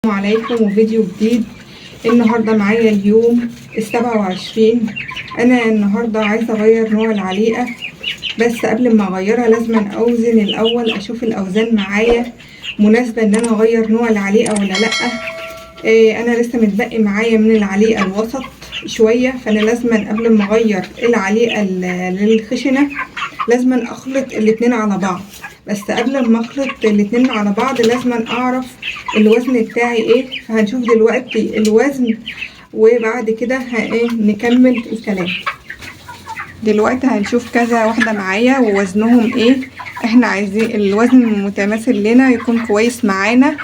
عليكم وفيديو جديد. النهاردة معايا اليوم 27. انا النهاردة عايزة اغير نوع العليقة، بس قبل ما اغيرها لازم اوزن الاول، اشوف الاوزان معايا مناسبة ان انا اغير نوع العليقة ولا لا. انا لسه متبقي معايا من العليقة الوسط شوية، فانا لازم قبل ما اغير العليقة للخشنة لازم اخلط الاتنين على بعض. بس قبل ما اخلط الاتنين على بعض لازم اعرف الوزن بتاعي ايه، فهنشوف دلوقتي الوزن وبعد كده نكمل الكلام. دلوقتي هنشوف كذا واحدة معايا ووزنهم ايه. احنا عايزين الوزن المتماثل لنا يكون كويس معانا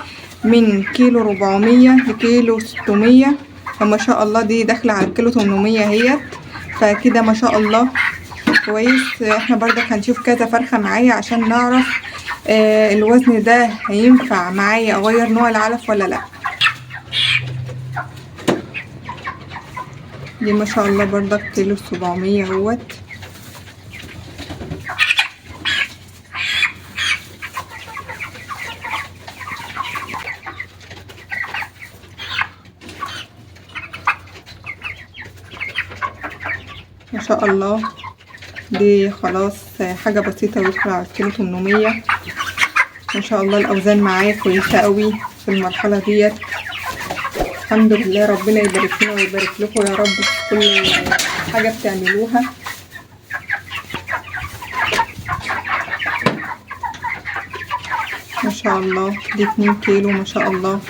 من كيلو 400 لكيلو 600، فما شاء الله دي داخلة على الكيلو 800 اهيت، فكده ما شاء الله كويس. احنا برضك هنشوف كذا فرخة معايا عشان نعرف الوزن ده هينفع معايا اغير نوع العلف ولا لا. دي ما شاء الله برضك كيلو 700 اهوت. ما شاء الله دي خلاص حاجة بسيطة ويدخل على الكيلو 800. ما شاء الله الأوزان معايا كويسة قوي في المرحلة ديت، الحمد لله. ربنا يبارك لنا ويبارك لكم يا رب في كل حاجة بتعملوها. ما شاء الله دي 2 كيلو، ما شاء الله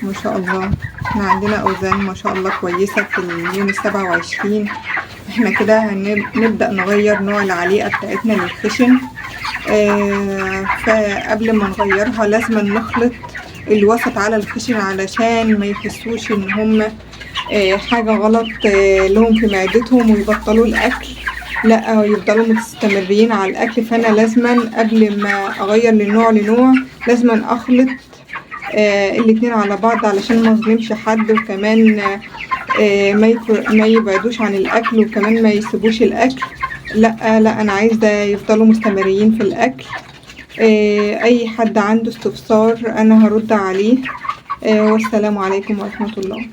ما شاء الله. احنا عندنا أوزان ما شاء الله كويسة في اليوم 27. احنا كده هنبدأ نغير نوع العليقة بتاعتنا للخشن. فقبل ما نغيرها لازم نخلط الوسط على الخشن علشان ما يحسوش ان هم حاجة غلط لهم في معدتهم ويبطلوا الاكل، لا يفضلوا مستمرين على الاكل. فانا لازما قبل ما اغير لنوع لنوع لازما اخلط الاتنين على بعض علشان ما اظلمش حد، وكمان ما يبعدوش عن الاكل، وكمان ما يسيبوش الاكل. لا لا انا عايزه يفضلوا مستمرين في الاكل. اي حد عنده استفسار انا هرد عليه. والسلام عليكم ورحمه الله.